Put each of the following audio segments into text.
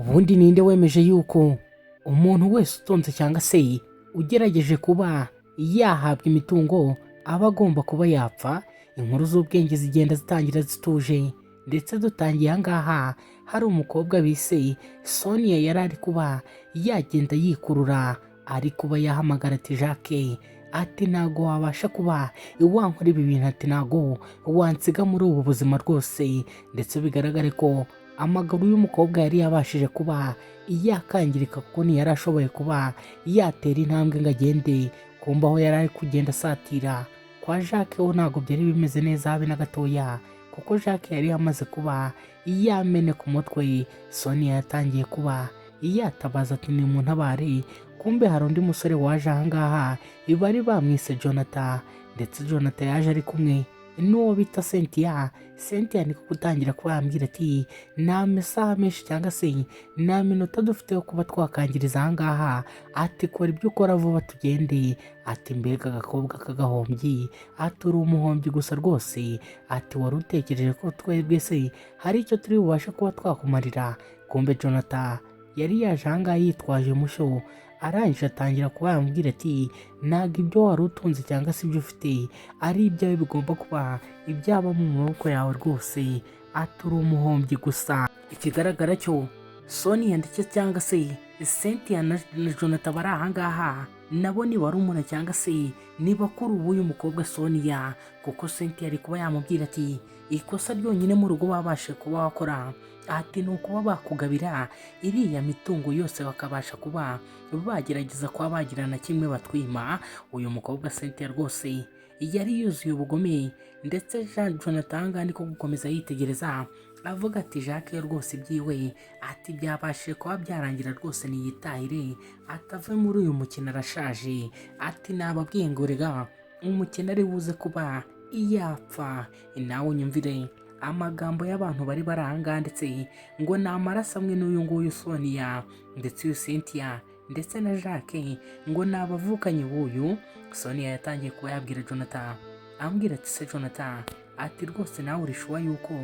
Ubundi ninde wemeje yuko umuntu wese utunze cyangwa se ugerageje kuba yahabwa imitungo aba agomba kuba yapfa? Inkuru z'ubwenge zigenda zitangira zituje, ndetse dutangiye aha ngaha hari umukobwa bise Sonia yari ari kuba yagenda yikurura, ari kuba yahamagara ati: "Jacques," ati, "ntago wabasha kuba wankora ibi bintu," ati, "ntago wansiga muri ubu buzima rwose." Ndetse bigaragare ko amaguru y'umukobwa yari yabashije kuba yakangirika, kuko ntiyari ashoboye kuba yatera intambwe ngo agende. Kumva aho yari ari kugenda asatira kwa Jacques ho ntabwo byari bimeze neza habe na gatoya, kuko Jacques yari yamaze kuba yameneka umutwe. Sonia yatangiye kuba yatabaza ati: "Nimuntabare." Kumbe hari undi musore waje ahangaha bari bamwise Jonathan, ndetse Jonathan yaje ari kumwe n'uwo bita Cynthia. Cynthia niko gutangira kuba yambwira ati: "Nta masaha menshi cyangwa se nta minota dufite yo kuba twakangiriza ahangaha," ati, "kora ibyo ukora vuba tugende." Ati: "Mbega agakobwa k'agahombyi," ati, "uri umuhombyi gusa rwose," ati, "wari utekereje ko twebwe se hari icyo turi bubashe kuba twakumarira?" Kumbe Jonathan yari yaje ahangaha yitwaje mushyo, arangije atangira kuba yamubwira ati: "Ntabwo ibyo wari utunze cyangwa se ibyo ufite ari ibyawe bigomba kuba ibyaba mu maboko yawe rwose," ati, "uri umuhombyi gusa." Ikigaragara cyo Sonia ndetse cyangwa se Cynthia na Jonathan bari ahangaha nabo ni barumuna cyangwa se ni bakuru b'uyu mukobwa Sonia, kuko Cynthia ari kuba yamubwira ati: "Ikosa ryonyine mu rugo babashe kuba wakora," ati, "ni ukuba bakugabira iriya mitungo yose, bakabasha kuba bagerageza kuba bagira na kimwe batwima." Uyu mukobwa Cynthia rwose yari yuzuye ubugome, ndetse Jean Jonathan ngaha niko gukomeza yitegereza avuga ati: "Jacques rwose ibyiwe," ati, "byabashije kuba byarangira rwose, niyitahire atave muri uyu mukino, arashaje." Ati: "Nababwiye ngo rega umukino ari buze kuba yapfa." Nawe unyumvire amagambo y'abantu bari bari aha ngaha, ndetse ngo ni amaraso amwe n'uyu nguyu Sonia, ndetse uyu Cynthia ndetse na Jacques ngo ni abavukanyi b'uyu Sonia. Yatangiye kuba yabwira Jonathan, ambwira ati: "Se Jonathan," ati, "rwose nawe uri sure yuko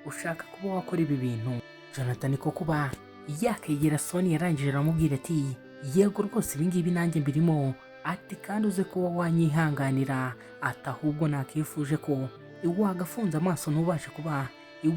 ushaka kuba wakora ibi bintu?" Jonathan niko kuba yakegera Sonia, yarangije aramubwira ati: "Yego rwose, ibi ngibi nanjye mbirimo," ati, "kandi uze kuba wanyihanganira," ati, "ahubwo nakifuje ko wagafunze amaso ntubashe kuba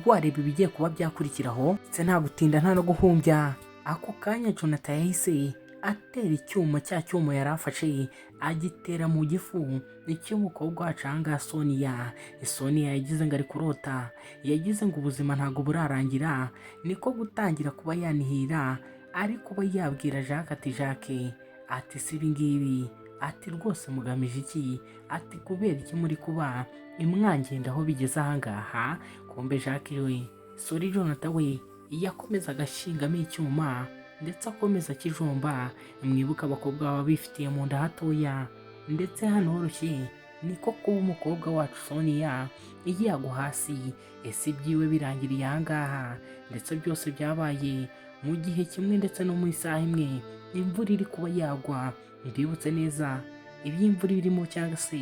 wareba ibigiye kuba byakurikiraho." Ndetse nta gutinda nta no guhumbya, ako kanya Jonathan yahise atera icyuma, cya cyuma yari afashe agitera mu gifu cy'umukobwa wacu aha ngaha Sonia. Sonia yagize ngo ari kurota, yagize ngo ubuzima ntabwo burarangira, niko gutangira kuba yanihira, ari kuba yabwira Jacques ati: "Jacques," ati, "si ibi ngibi," ati, "rwose mugamije iki?" Ati: "Kubera iki muri kuba imwangenda aho bigeze aha ngaha?" Kumbe Jacques we, sorry, Jonathan we yakomezaga ashingamo icyuma ndetse akomeza akijomba. Mwibuka abakobwa baba bifitiye mu nda hatoya ndetse hanoroshye, niko kuba umukobwa wacu Sonia yagwa hasi. Ese ibyiwe birangiriye aha ngaha? Ndetse byose byabaye mu gihe kimwe ndetse no mu isaha imwe imvura iri kuba yagwa. Mbibutse neza, ibyo imvura irimo cyangwa se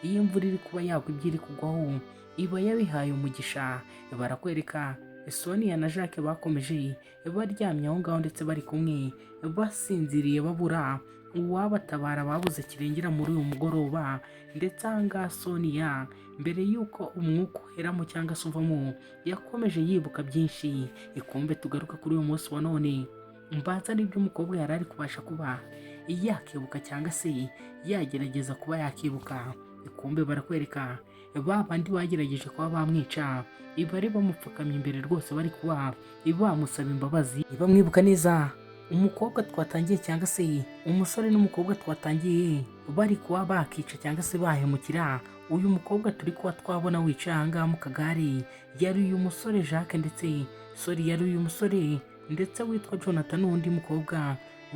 iyo imvura iri kuba yagwa, ibyo iri kugwaho iba yabihaye umugisha. Barakwereka Sonia na Jacques bakomeje baryamye aho ngaho, ndetse bari kumwe basinziriye, babura uwabatabara, babuze kirengera muri uyu mugoroba. Ndetse aha ngaha Sonia, mbere y'uko umwuka uheramo cyangwa se uvamo, yakomeje yibuka byinshi. Ikumbe tugaruka kuri uyu munsi wa none, mbanza n'ibyo umukobwa yari ari kubasha kuba yakibuka cyangwa se yagerageza kuba yakibuka. Ikumbe barakwereka ba bandi bagerageje kuba bamwica bari bamupfukamye imbere rwose, bari kuba bamusaba imbabazi. Bamwibuka neza umukobwa twatangiye cyangwa se umusore n'umukobwa twatangiye bari kuba bakica cyangwa se bahemukira uyu mukobwa turi kuba twabona wicaye aha ngaha mu kagare, yari uyu musore Jacques, ndetse sorry, yari uyu musore ndetse witwa Jonathan n'undi mukobwa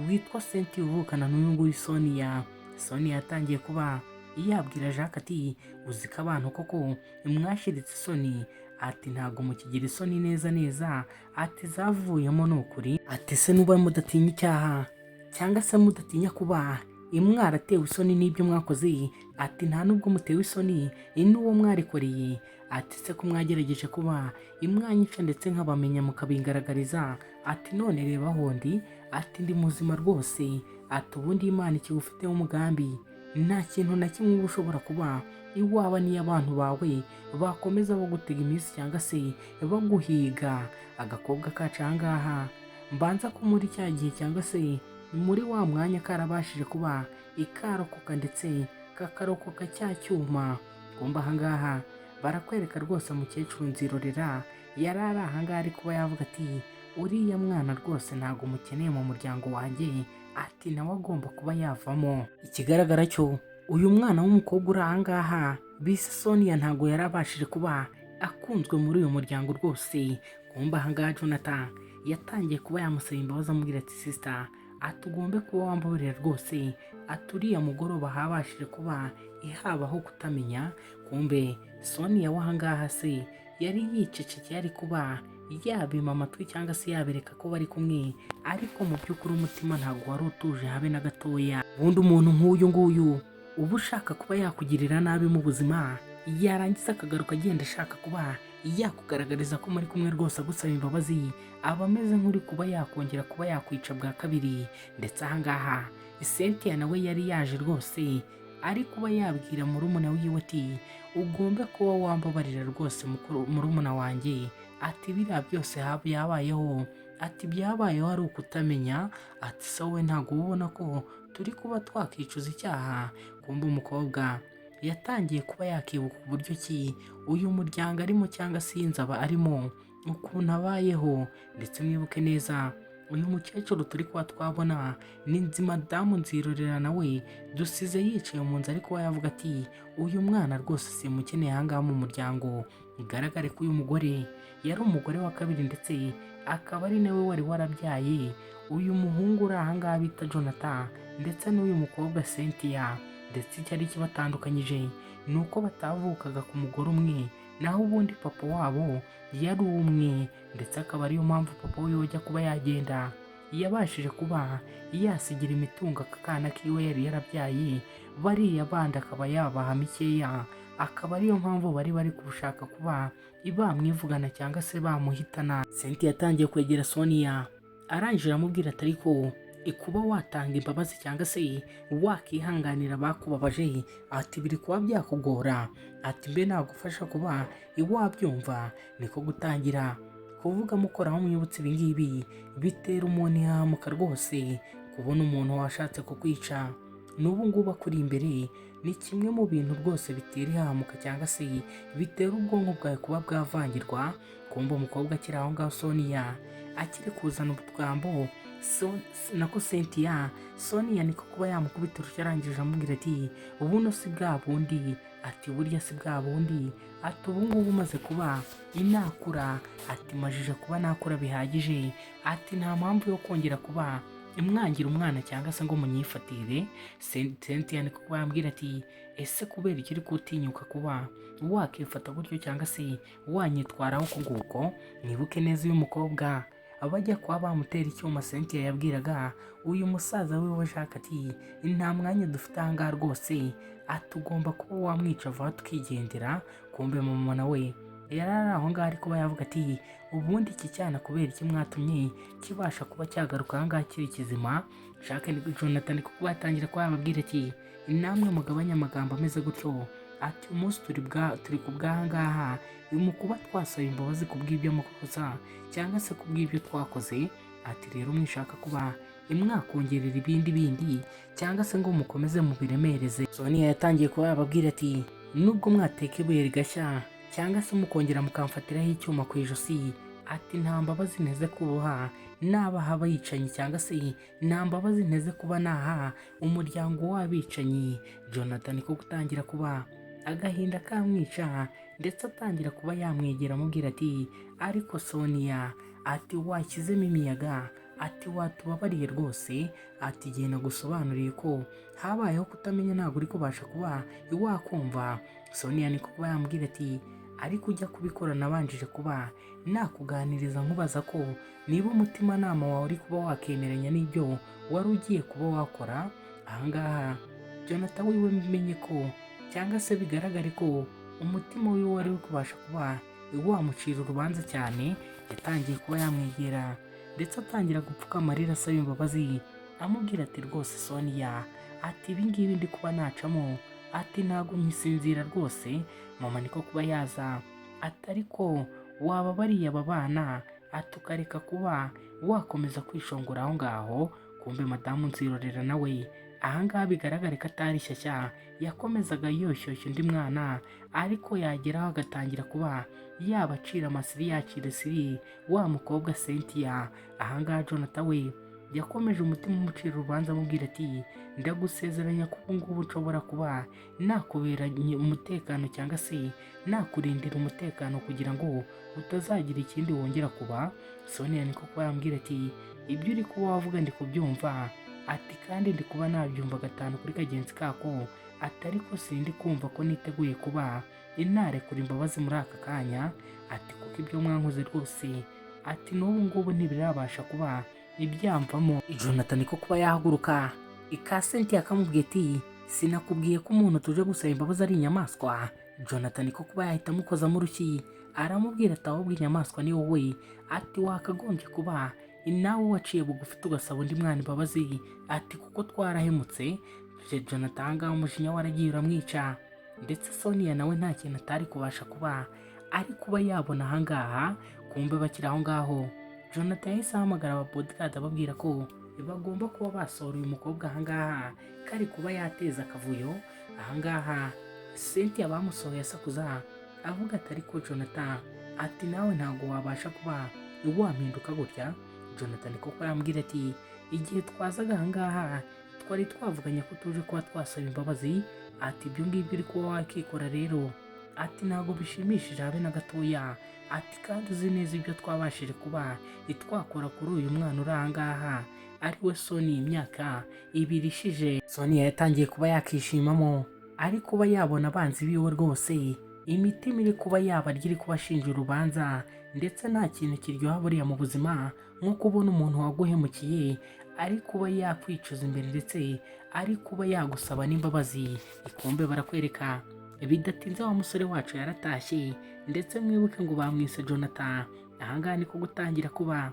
witwa Cynthia uvukana n'uyu nguyu Sonia. Sonia yatangiye kuba yabwira Jacques ati: "Uzi ko abantu koko mwashiritse isoni?" Ati: "Ntabwo mukigira isoni neza neza," ati, "zavuyemo ni ukuri." Ati: "Se nuba mudatinya icyaha cyangwa se mudatinya kuba mwaratewe isoni n'ibyo mwakoze?" Ati: "Nta nubwo mutewe isoni n'uwo mwarikoreye." Ati: "Se ko mwagerageje kuba imwanyica ndetse nkabamenya mukabingaragariza?" Ati none reba hondi, ati ndi muzima rwose. Ati ubundi Imana ikigufiteho umugambi, nta kintu na kimwe uba ushobora kuba iwaba niyo abantu bawe bakomeza bagutega iminsi cyangwa se baguhiga. Agakobwa kacu ahangaha mbanza ko muri cya gihe cyangwa se muri wa mwanya karabashije kuba ikarokoka, ndetse kakarokoka cya cyuma. Kumva ahangaha barakwereka rwose mukecuru Nzirorera yari ari ahangaha ari kuba yavuga ati uriya mwana rwose ntabwo mukeneye mu muryango wanjye, ati nawe agomba kuba yavamo. Ikigaragara cyo uyu mwana w'umukobwa uri ahangaha bise Sonia ntabwo yari abashije kuba akunzwe muri uyu muryango rwose. Kumva ahangaha Jonathan yatangiye kuba yamusaba imbabazi, amubwira ati sister, ati ugombe kuba wambabarira rwose, ati uriya mugoroba habashije kuba ihabaho kutamenya. Kumbe Sonia w'ahangaha se yari yicecekeye, ari kuba yabima amatwi cyangwa se yabereka ko bari kumwe, ariko mu by'ukuri umutima ntabwo wari utuje habe na gatoya. Ubundi umuntu nk'uyu nguyu uba ushaka kuba yakugirira nabi mu buzima, yarangiza akagaruka agenda ashaka kuba yakugaragariza ko muri kumwe rwose agusaba imbabazi, aba ameze nk'uri kuba yakongera kuba yakwica bwa kabiri. Ndetse ahangaha Cynthia nawe yari yaje rwose ari kuba yabwira murumuna wiwe ati ugombe kuba wambabarira rwose murumuna wanjye, ati biriya byose byabayeho, ati byabayeho ari ukutamenya, ati so we ntabwo uba ubona ko turi kuba twakicuza icyaha. Kumva umukobwa yatangiye kuba yakibuka uburyo ki uyu muryango arimo cyangwa se iyi nzu aba arimo ukuntu abayeho. Ndetse mwibuke neza uyu mukecuru turi kuba twabona ni nzi madamu Nzirorera, nawe dusize yicaye mu nzu ariko we yavuga ati uyu mwana rwose simukeneye ahangaha mu muryango. Bigaragare ko uyu mugore yari umugore wa kabiri, ndetse akaba ari nawe wari warabyaye uyu muhungu uri ahangaha bita Jonathan ndetse n'uyu mukobwa Cynthia. Ndetse icyari kibatandukanyije ni uko batavukaga ku mugore umwe, naho ubundi papa wabo yari umwe, ndetse akaba ariyo mpamvu papa we ujya kuba yagenda yabashije kuba yasigira imitungo aka kana kiwe yari yarabyaye, bariya bandi akaba yabaha mikeya, akaba ariyo mpamvu bari gushaka kuba bamwivugana cyangwa se bamuhitana. Cynthia yatangiye kwegera Sonia, arangije aramubwira ati ariko kuba watanga imbabazi cyangwa se wakihanganira abakubabaje, ati biri kuba byakugora, ati mbe nagufasha kuba wabyumva. Niko gutangira kuvuga mukoraho mwibutse ibi ngibi bitera umuntu ihahamuka rwose. Kubona umuntu washatse kukwica n'ubu ngubu akuri imbere ni kimwe mu bintu rwose bitera ihahamuka cyangwa se bitera ubwonko bwawe kuba bwavangirwa. Kumva umukobwa akiri aho ngaho Sonia akiri kuzana utwambo nako Cynthia, Sonia niko kuba yamukubita urushyi, arangije amubwira ati ubuno si bwa bundi, ati burya si bwa bundi, ati ubu ngubu umaze kuba inakura, ati majije kuba nakura bihagije, ati nta mpamvu yo kongera kuba imwangira umwana cyangwa se ngo munyifatire. Cynthia niko kuba yambwira ati ese kubera iki uri kutinyuka kuba wakifata gutyo cyangwa se wanyitwaraho uko nguko? Mwibuke neza uyu mukobwa abajya kuba bamutera icyuma, Cynthia yabwiraga uyu musaza wiwe Jacques ati nta mwanya dufite ahangaha rwose, ati ugomba kuba wamwica vuba tukigendera. Kumbe mama nawe yari ari aho ngaho ariko yavuga ati ubundi iki cyana kubera iki mwatumye kibasha kuba cyagaruka aha ngaha kiri kizima? Jacques ni Jonathan kuko yatangira kuba yababwira ati namwe mugabanye amagambo ameze gutyo, ati umunsi turi ku bw'aha ngaha mu kuba twasaba imbabazi ku bw'ibyo makosa cyangwa se ku bw'ibyo twakoze, ati rero mwishaka kuba imwakongerera ibindi bindi cyangwa se ngo mukomeze mubiremereze. Sonia yatangiye kuba yababwira ati nubwo mwateka ibuye rigashya cyangwa se mukongera mukamfatiraho icyuma ku ijosi, ati nta mbabazi nteze kuboha nabaha abicanyi cyangwa se nta mbabazi nteze kuba naha umuryango w'abicanyi. Jonathan ko gutangira kuba agahinda kamwica, ndetse atangira kuba yamwegera amubwira ati ariko Sonia, ati washyizemo imiyaga, ati watubabariye rwose, ati igihe nagusobanuriye ko habayeho kutamenya ntabwo uri kubasha kuba wakumva. Sonia niko kuba yambwira ati ariko ujya kubikora nabanjije kuba nakuganiriza nkubaza ko niba umutimanama wawe uri kuba wakemeranya n'ibyo wari ugiye kuba wakora ahangaha. Jonathan wiwe menye ko cyangwa se bigaragare ko umutima wiwe wari uri kubasha kuba wamucira urubanza cyane, yatangiye kuba yamwegera. Ndetse atangira gupfuka amarira asaba imbabazi, amubwira ati: "Rwose Sonia," ati, "ibi ngibi ndi kuba nacamo," ati, "ntabwo nkisinzira rwose." Mama niko kuba yaza ati: "Ariko waba bariya aba bana," ati, "ukareka kuba wakomeza kwishongora aho ngaho." Kumbe madamu Nzirorera nawe ahangaha bigaragare ko atari shyashya, yakomezaga yoshyushya undi mwana, ariko yageraho agatangira kuba yabacira amasiri, yakira isiri wa mukobwa Cynthia. Ahangaha Jonathan we yakomeje umutima umucira urubanza, amubwira ati: "Ndagusezeranya ko ubu ngubu nshobora kuba nakubera umutekano cyangwa se nakurindira umutekano kugira ngo utazagira ikindi wongera kuba." Sonia niko kuba yambwira ati: "Ibyo uri kuba wavuga ndi kubyumva," ati, "kandi ndi kuba nabyumva gatanu kuri kagenzi kako," ati, "ariko sindi kumva ko niteguye kuba inarekura imbabazi muri aka kanya," ati, "kuko ibyo mwankoze rwose," ati, "n'ubu ngubu ntibirabasha kuba ibyamvamo." Jonathan niko kuba yahaguruka ikasenti, akamubwiye ati: "Sinakubwiye ko umuntu tuje gusaba imbabazi ari inyamaswa?" Jonathan niko kuba yahita amukozamo urushyi, aramubwira ati: "Ahubwo inyamaswa ni wowe," ati, "wakagombye kuba nawe waciye bugufi tugasaba undi mwana imbabazi," ati, "kuko twarahemutse." Jonathan ahangaha umujinya waragiye uramwica, ndetse Sonia nawe nta kintu atari kubasha kuba ari kuba yabona ahangaha. Kumbe bakiri aho ngaho, Jonathan yahise ahamagara aba bodyguard, ababwira ko bagomba kuba basohora uyu mukobwa ahangaha, kari kuba yateza akavuyo ahangaha. Cynthia bamusohoye asakuza, avuga ati: "Ariko Jonathan," ati, "nawe ntabwo wabasha kuba wampinduka gutya." Jonathan koko yambwira ati: "Igihe twazaga ahangaha twari twavuganye ko tuje kuba twasaba imbabazi," ati, "ibyo ngibyo uri kuba wakikora rero," ati, "ntabwo bishimishije habe na gatoya," ati, "kandi uzi neza ibyo twabashije kuba twakora kuri uyu mwana uri ahangaha ari we Soni imyaka 2 ishije." Sonia yatangiye kuba yakishimamo, ari kuba yabona abanzi biwe rwose imitima iri kuba yabarya, iri kubashinja urubanza. Ndetse nta kintu kiryoha buriya mu buzima nko kubona umuntu waguhemukiye ari kuba yakwicuza imbere, ndetse ari kuba yagusaba n'imbabazi. Ikumbe barakwereka bidatinze wa musore wacu yaratashye, ndetse mwibuke ngo bamwise Jonathan. Ahangaha niko gutangira kuba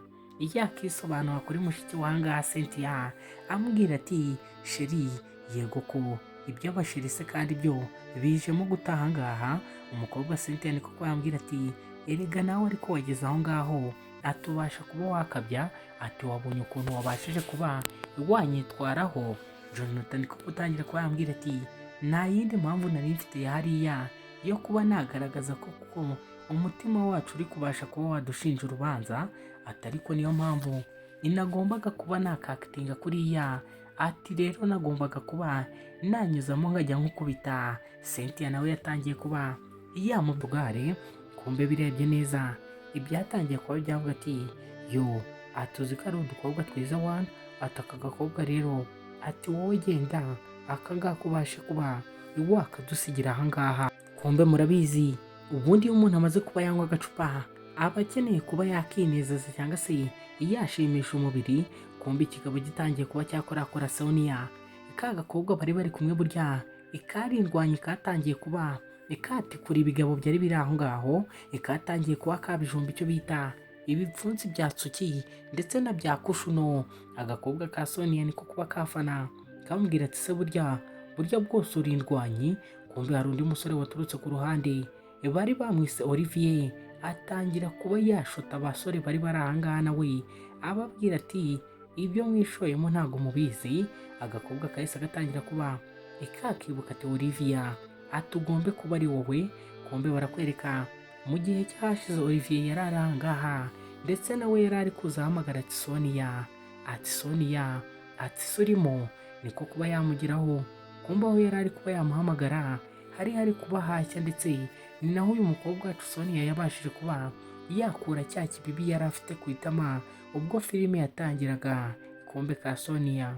yakisobanura kuri mushiki w'ahangaha Cynthia, amubwira ati: "Chérie, yego ko iby'abachéri se kandi byo bijemo gutaha ahangaha?" Umukobwa Cynthia niko kuba yambwira ati: "Erega nawe ariko wageze aho ngaho atubasha kuba wakabya," ati, "wabonye ukuntu wabashije kuba wanyitwaraho." Jonathan niko gutangira kuba yambwira ati: "Nta yindi mpamvu nari mfite hariya yo kuba nagaragaza ko kuko umutima wacu uri kubasha kuba wadushinja urubanza," ati, "ariko niyo mpamvu inagombaga kuba nakakitinga kuriya," ati, "rero nagombaga kuba nanyuzamo nkajya nkukubita." Cynthia nawe yatangiye kuba yamubware. Kumbe birebye neza ibyatangiye kuba byavuga ati: "Yo," ati, "uzi ko ari udukobwa twiza wana?" Ati: "Aka gakobwa rero," ati, "wowe genda aka ngaka ubashe kuba wakadusigira ahangaha." Kumbe murabizi, ubundi iyo umuntu amaze kuba yanywa agacupa aba akeneye kuba yakinezeza cyangwa se yashimisha umubiri. Kumbe ikigabo gitangiye kuba cyakorakora Sonia, ka gakobwa bari bari kumwe, burya ikarindwanya katangiye kuba ikatikura ibigabo byari biri aho ngaho, ikatangiye kuba kabijumba icyo bita ibipfunsi bya tsuki ndetse na bya kushuno. Agakobwa ka Sonia niko kuba kafana, kamubwira ati: "Se burya burya bwose uri indwanyi?" Kumbe hari undi musore waturutse ku ruhande bari bamwise Olivier, atangira kuba yashota abasore bari bari ahangaha, nawe ababwira ati: "Ibyo mwishoyemo ntabwo mubizi." Agakobwa kahise gatangira kuba ikakibuka ati: "Olivia," ati, "ugombe kuba ari wowe." Kumbe barakwereka mu gihe cyashize Olivier yari ari ahangaha, ndetse nawe yari ari kuza ahamagara ati: "Sonia," ati, "Sonia," ati, "surimo?" Niko kuba yamugeraho. Kumbe aho yari ari kuba yamuhamagara hari kuba hashya, ndetse ni naho uyu mukobwa wacu Sonia yabashije kuba yakura cya kibibi yari afite ku itama ubwo filime yatangiraga. Ikombe ka Sonia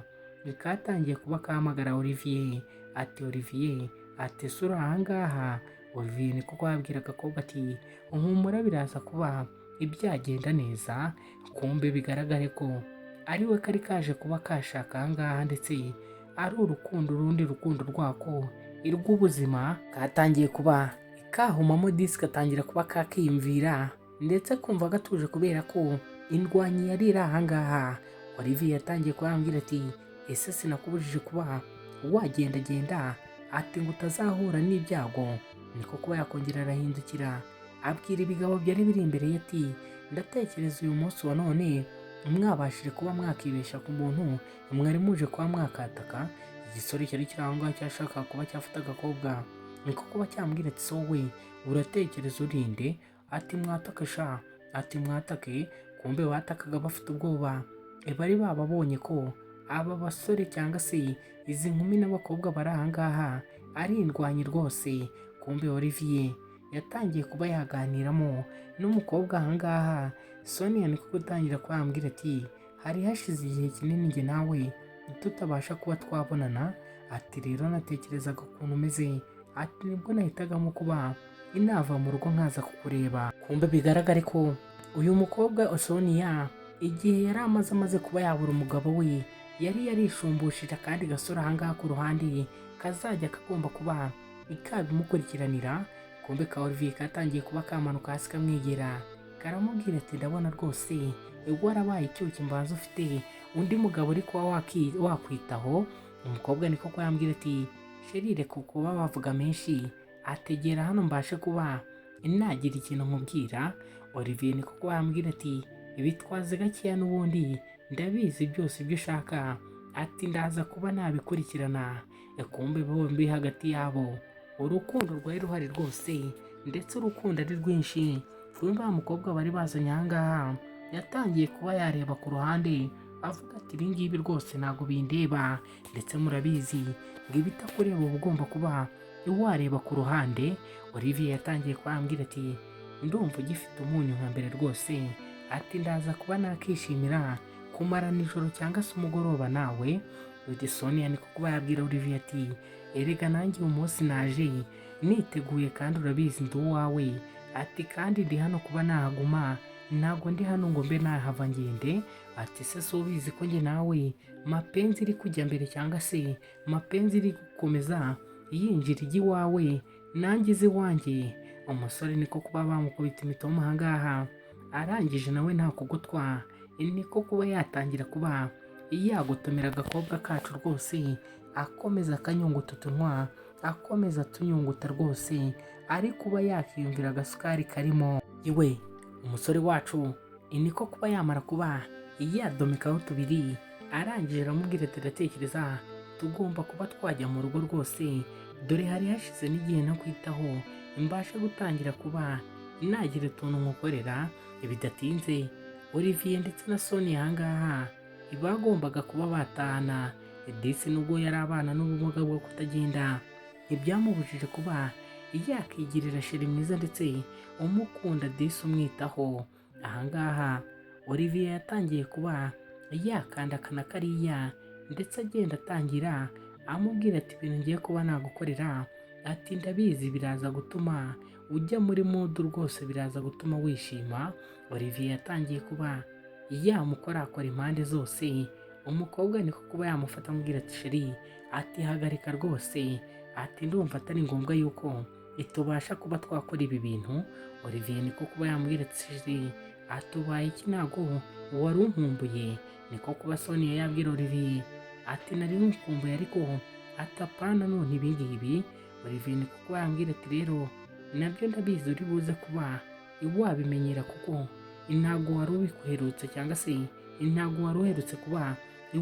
katangiye kuba kahamagara Olivier ati: "Olivier," ati, "sura ahangaha." Olivier niko kwabwira agakobwa ati: "Humura, biraza kuba ibyagenda neza." Kumbe bigaragare ko ari we kari kaje kuba kashaka ahangaha, ndetse ari urukundo, urundi rukundo rwako irw'ubuzima. Katangiye kuba kahumamo disi, gatangira kuba kakiyumvira ndetse kumva gatuje kubera ko Indwanyi yari iri ahangaha. Olivier yatangiye kuba ati: "Ese sinakubujije kuba wagendagenda?" Ati ngo utazahura n'ibyago. Niko kuba yakongera arahindukira, abwira ibigabo byari biri imbere ye ati: "Ndatekereza uyu munsi wa none mwabashije kuba mwakibesha ku muntu mwari muje kuba mwakataka." Igisore cyari kiri aho ngaho cyashakaga kuba cyafata agakobwa, niko kuba cyambwira ati: "So wowe uratekereza urinde?" Ati: "Mwatake sha." Ati: "Mwatake." Kumbe batakaga bafite ubwoba. Bari bababonye ko aba basore cyangwa se izi nkumi n'abakobwa bari aha ngaha ari indwanyi rwose. Kumbe Olivier yatangiye kuba yaganiramo n'umukobwa aha ngaha Sonia, niko gutangira kuba yambwira ati: "Hari hashize igihe kinini njye nawe tutabasha kuba twabonana." Ati: "Rero natekerezaga ukuntu umeze." Ati: "Nibwo nahitagamo kuba inava mu rugo nkaza kukureba." Kumbe bigaragare ko uyu mukobwa Sonia, igihe yari amaze kuba yabura umugabo we, yari yarisumbushije akandi gasore ahangaha ku ruhande kazajya kagomba kuba ikabimukurikiranira. Kumbe ka Olivier katangiye kuba kamanuka hasi, kamwegera, karamubwira ati: "Ndabona rwose warabaye icyuki, mbanza ufite undi mugabo uri kuba wakwitaho." Umukobwa niko kuba yambwira ati: "Chéri, reka kuba wavuga menshi, ategera hano mbashe kuba nagira ikintu nkubwira." Olivier niko kuba yambwira ati: "Bitwaze gakeya, n'ubundi ndabizi byose ibyo ushaka." Ati: "Ndaza kuba nabikurikirana." Kumbe bombi hagati yabo urukundo rwari ruhari rwose, ndetse urukundo ari rwinshi. Kumbe wa mukobwa bari bazanye aha ngaha yatangiye kuba yareba ku ruhande, avuga ati: "Ibi ngibi rwose ntabwo bindeba." Ndetse murabizi ngo ibitakureba uba ugomba kuba wareba ku ruhande. Olivier yatangiye kuba yambwira ati: "Ndumva ugifite umunyu nka mbere rwose." Ati: "Ndaza kuba nakishimira kumarana ijoro cyangwa se umugoroba nawe." Sonia niko kuba yabwira Olivier ati: "Erega nanjye uyu munsi naje niteguye, kandi urabizi ndi uwawe." Ati: "Kandi ndi hano kuba nahaguma, ntabwo ndi hano ngo mbe nahava ngende." Ati: "Se si ubizi ko njye nawe mapenzi iri kujya mbere, cyangwa se mapenzi iri gukomeza yinjira ijya iwawe nanjye izi iwanjye?" Umusore niko kuba bamukubita imitoma aha ngaha, arangije nawe nta kugotwa, niko kuba yatangira kuba yagotomera agakobwa kacu rwose, akomeza akanyunguta utunwa, akomeza atunyunguta rwose, ari kuba yakiyumvira agasukari karimo iwe. Umusore wacu niko kuba yamara kuba yadomekaho tubiri, arangije aramubwira ati: "Ndatekereza tugomba kuba twajya mu rugo rwose, dore hari hashize n'igihe no kwitaho mbashe gutangira kuba nagira utuntu nkukorera." Bidatinze Olivier ndetse na Sonia ahangaha bagombaga kuba batahana. Disi nubwo yari abana n'ubumuga bwo kutagenda, ntibyamubujije kuba yakigirira chéri mwiza ndetse umukunda, disi umwitaho. Ahangaha Olivier yatangiye kuba yakanda akana kariya, ndetse agenda atangira amubwira ati: "Ibintu ngiye kuba nagukorera," ati, "ndabizi biraza gutuma ujya muri mood rwose, biraza gutuma wishima." Olivier yatangiye kuba yamukorakora impande zose. Umukobwa niko kuba yamufata, amubwira ati: "Chéri," ati, "hagarika rwose," ati, "ndumva atari ngombwa yuko tubasha kuba twakora ibi bintu." Olivier niko kuba yamubwira ati: "Chéri," atubaye iki? Ntabwo wari unkumbuye?" Niko kuba Sonia yabwira Olivier ati: "Nari nkumbuye, ariko atapana none ibi ngibi." Olivier niko kuba yambwira ati: "Rero nabyo ndabizi uri buze kuba wabimenyera, kuko ntabwo wari ubikuherutse, cyangwa se ntabwo wari uherutse kuba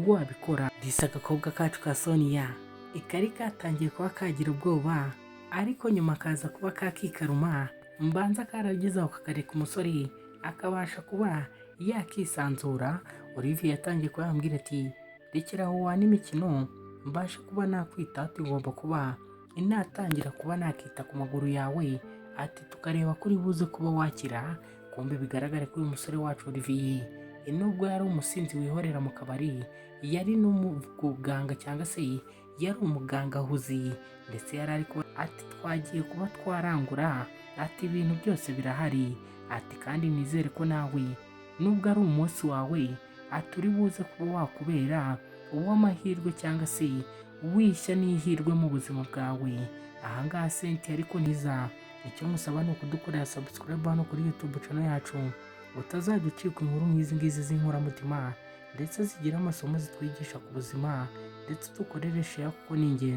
wabikora." Disi agakobwa kacu ka Sonia ikari katangiye kuba kagira ubwoba, ariko nyuma kaza kuba kakikaruma, mbanza karageze aho kakareka umusore akabasha kuba yakisanzura. Olivier yatangiye kuba yambwira ati: "Rekera aho wana imikino, mbashe kuba nakwita." Ati: "Ngomba kuba natangira kuba nakita ku maguru yawe," ati, "tukareba ko uri buze kuba wakira." Kumbe bigaragare ko uyu musore wacu Olivier, nubwo yari umusinzi wihorera mu kabari, yari n'umuganga, cyangwa se yari umuganga ahuzi, ndetse yari ari kuba ati: "Twagiye kuba twarangura," ati, "ibintu byose birahari," ati, "kandi nizere ko nawe nubwo ari umunsi wawe," ati, "uri buze kuba wakubera uw'amahirwe, cyangwa se wishya n'ihirwe mu buzima bwawe." Ahangaha senti ariko niza, icyo musaba ni ukudukorera subscribe hano kuri YouTube channel yacu. Utazajya ucikwa inkuru nk'izi ngizi z'inkoramutima, ndetse zigira amasomo zitwigisha ku buzima, ndetse dukorere share kuko ni ingenzi.